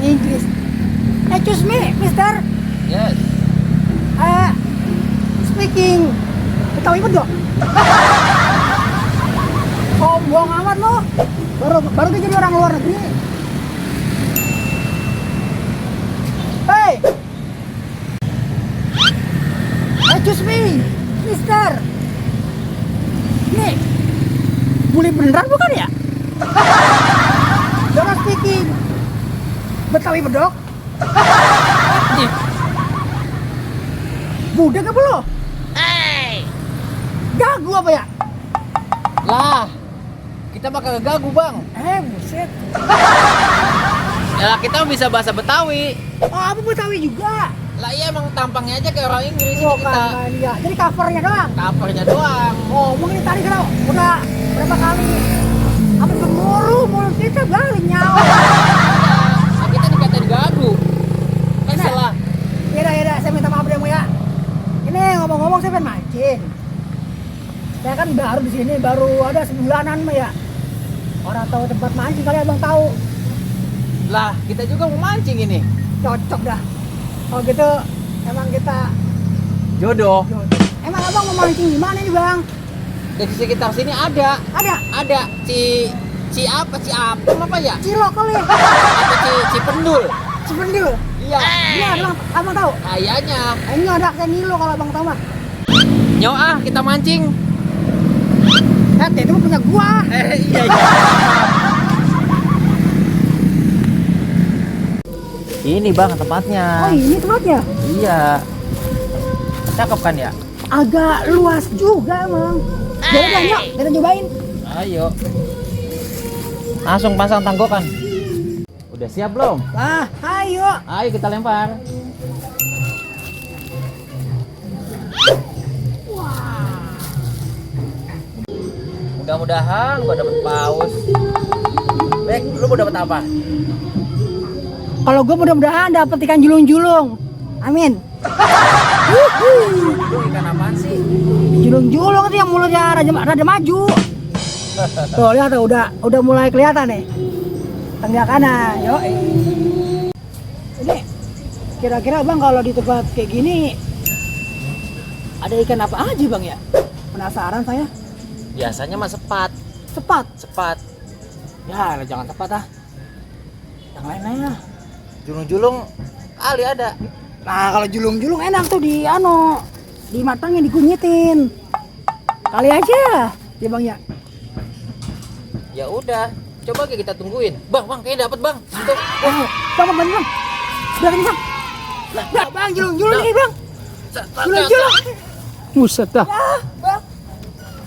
Inggris. Excuse me, Mister. Yes. Speaking Betawi betul. Sombong amat lo. Baru tuh jadi orang luar negeri. Hey. Excuse me, Mister. Nih, bully beneran bukan ya? Jangan speaking Betawi bedok. Budak apa lo? Gagu apa ya? Lah, kita mah kagak gagu, Bang. Buset. Ya kita bisa bahasa Betawi. Oh, apa Betawi juga? Lah iya emang tampangnya aja kayak orang Inggris ini Oh, kita. kan, iya. Jadi covernya doang. Covernya doang. Oh, mungkin tadi kan udah berapa kali apa gemuruh mulut kita balik nyawa. Nah, kita dikatain gagu. Kan Nah. salah. Ya, saya minta maaf deh, Mu ya. Ini ngomong-ngomong saya pengen mancing. Saya kan baru di sini, baru ada sebulanan mah ya. Orang tahu tempat mancing kali abang tahu. Lah, kita juga mau mancing ini. Cocok dah. Oh gitu, emang kita Jodoh. emang abang mau mancing di mana nih bang? Dari sekitar sini ada. Ada Ada Ci apem apa ya? cilok kali, Apa Cipendul? Cipendil. Iya. Iya, abang tahu. Kayaknya. Ini ada kayak Nilo kalau abang tahu mah. Nyo kita mancing. Itu mah punya gua. Iya. Ini Bang tempatnya. Oh ini tempatnya. Iya. Cakep kan ya? Agak luas juga emang. Jadi banyak, kita cobain. Ayo. Langsung pasang tanggokan. Udah siap belum? Ayo. Ayo kita lempar. Wah. Mudah-mudahan gua dapet paus. Bek, lu mau dapet apa? Kalau gue mudah-mudahan dapet ikan julung-julung. Amin. Lu ikan apaan sih? Julung-julung itu yang mulutnya rada maju. Tuh lihat tuh udah mulai kelihatan nih. Tengah kanan, yo. Ini kira-kira bang kalau di tempat kayak gini ada ikan apa aja bang ya? Penasaran saya. Biasanya mah sepat. Sepat. Ya jangan sepat ah. Yang lain-lain lah. Julung-julung kali ada. Nah kalau julung-julung enak tuh dimatangin, dikunyitin. Kali aja, ya bang ya. Ya udah, coba kita tungguin. Bang, kayaknya dapat bang. Itu. Bang, bang. Udah kan bang. Lah, bang julung-julung nih bang. Julung-julung. Buset dah. Ya, bang.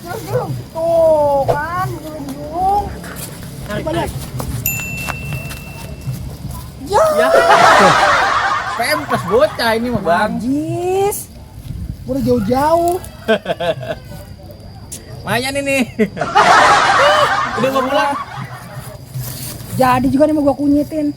Julung-julung. Tuh kan, julung-julung. Tarik. Banyak. Ya. Pempes bocah ini mah bang. Jis. Udah jauh-jauh. Lumayan ini. Udah mau pulang. Jadi juga nih mau gua kunyitin.